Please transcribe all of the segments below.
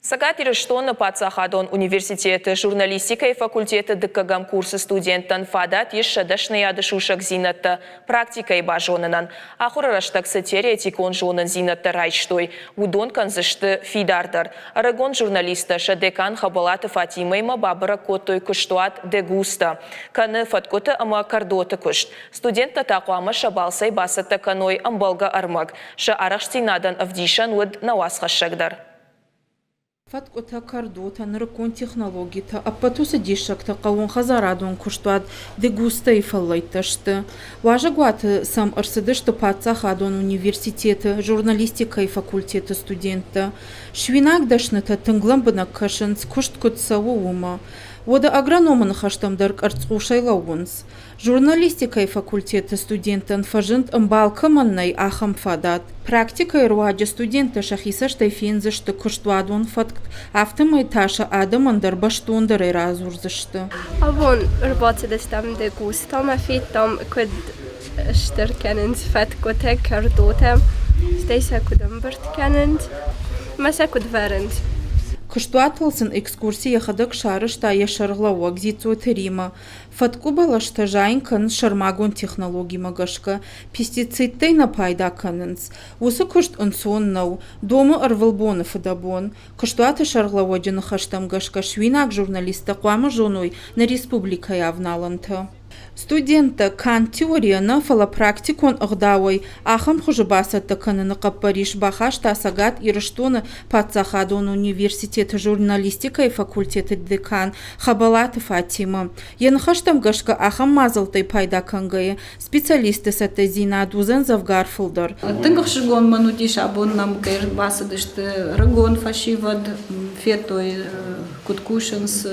Цӕгат Ирыстоны паддзахадон университеты журналистикӕйы факультеты дыккӕгӕм курсы студенттӕн фадат ис сӕ дӕсныйады сусӕгдзинӕдтӕ практикӕйы базонынӕн. Ахуыры рӕстӕг цы теоретикон зонындзинӕдтӕ райстой, уыдон кӕндзысты фидардӕр. Ӕрыгон журналисттӕ сӕ декан Хӕбӕлаты Фатимӕимӕ бабӕрӕг кодтой куыстуат Дегуста. Кӕны фӕткъуыты ӕмӕ кӕрдоты куыст. Студенттӕ та хъуамӕ сӕ балцӕй бацӕттӕ кӕной ӕмбӕлгӕ ӕрмӕг. Сӕ арӕхстдзинадӕн ӕвдисӕн уыд нӕ уацхӕссӕг дӕр. Фӕткъуытӕ, кӕрдотӕ, нырыккон технологитӕ, ӕппӕт уыцы диссӕгтӕ хъӕууонхӕдзарадон куыстуат Дегустайы фӕллӕйттӕ сты. Уазӕгуаты сӕм ӕрцыдысты паддзахадон университеты журналистикӕйы факультеты студенттӕ. Суинаг дӕснытӕ тынг лӕмбынӕг кӕсынц, куыст куыд цӕуы, уымӕ. Уӕдӕ агрономы ныхӕстӕм дӕр къӕрцхъусӕй лӕууынц. Журналистикӕйы факультеты студенттӕн фӕзынд ӕмбал кӕмӕн нӕй, ахӕм фадат. Практикӕйы руаджы студенттӕ сӕхи цӕстӕй фендзысты куыстуадон фӕтк, афтӕмӕй та сӕ адӕмӕн дӕр бӕстондӕрӕй радзурдзысты. Абон ӕрбацыдыстӕм Дегустамӕ, федтам, куыд стыр кӕнынц фӕткъуытӕ, кӕрдотӕ, стӕй сӕ куыд ӕмбырд кӕнынц ӕмӕ сӕ куыд вӕрынц. Куыстуатыл сын экскурси йӕхӕдӕг сарӕзта йӕ сӕргълӕууӕг Дзиццойты Римӕ. Фӕткъуы бӕлӕстӕ зайын кӕнынц сӕрмагонд технологимӕ гӕсгӕ, пестицидтӕй нӕ пайда кӕнынц. Уыцы куыст ӕнцон нӕу, домы ӕрвылбоны фыдӕбон. Куыстуаты сӕргълӕууӕджы ныхӕстӕм гӕсгӕ суинаг журналисттӕ хъуамӕ зоной нӕ республикӕйы авналӕнтӕ. Студенттӕ канд теорийӕ нӕ, фӕлӕ практикон ӕгъдауӕй ахӕм хуызы бацӕттӕ кӕныны хъӕппӕрис бахаста Цӕгат Ирыстоны паддзахадон университеты журналистикӕйы факультеты декан Хӕбӕлаты Фатимӕ. Йӕ ныхӕстӕм гӕсгӕ ахӕм мадзӕлттӕй пайда кӕнгӕйӕ, специалистты цӕттӕдзинад уыдзӕн дзӕвгар фылдӕр. Тынг ӕхсызгон мын уыдис, абон нӕм кӕй ӕрбацыдысты ӕрыгон фӕсивӕд, федтой, куыд кусынц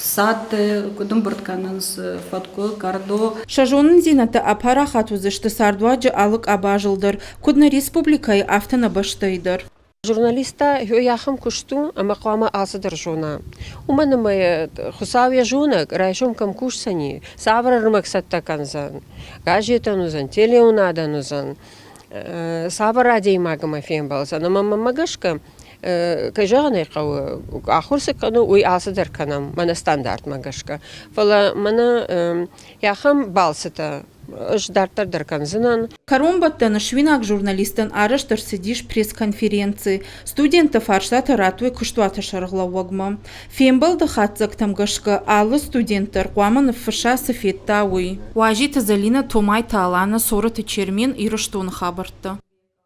цадты, куыд ӕмбырд кӕнынц фӕткъуы, кӕрдо. Сӕ зонындзинӕдтӕ апарахат уыдзысты цардуаджы алы къабазыл дӕр, куыд нӕ республикӕйы, афтӕ нӕ бӕстӕйы дӕр. Журналисттӕ ахӕм куыст у, ӕмӕ хъуамӕ алцыдӕр зона. Уымӕн ӕмӕ Хуыцау йӕ зонӕг, райсом кӕм кусдзӕни, цавӕр ӕрмӕг цӕттӕ кӕндзӕн, газетӕн уыдзӕн, телеуынадӕн уыдзӕн, цавӕр адӕймагимӕ фембӕлдзӕн. Ӕмӕ мӕнмӕ гӕсгӕ, кӕй зӕгъын ӕй хъӕуы, ахуыр цы кӕны, уый алцыдӕр кӕнӕм, мӕнӕ стандартмӕ гӕсгӕ. Фӕлӕ мӕнӕ ахӕм балцытӕ ӕз дарддӕр дӕр кӕндзынӕн. Кӕронбӕттӕны суинаг журналисттӕн арӕзт ӕрцыдис пресс-конференци. Студенттӕ фарстатӕ радтой куыстуаты сӕргълӕууӕгмӕ. Фембӕлды хатдзӕгтӕм гӕсгӕ алы студент дӕр хъуамӕ ныффысса, цы федта, уый. Уазиты Зӕлинӕ, Томайты Аланӕ, Цорӕты Чермен, Ирыстоны хабӕрттӕ.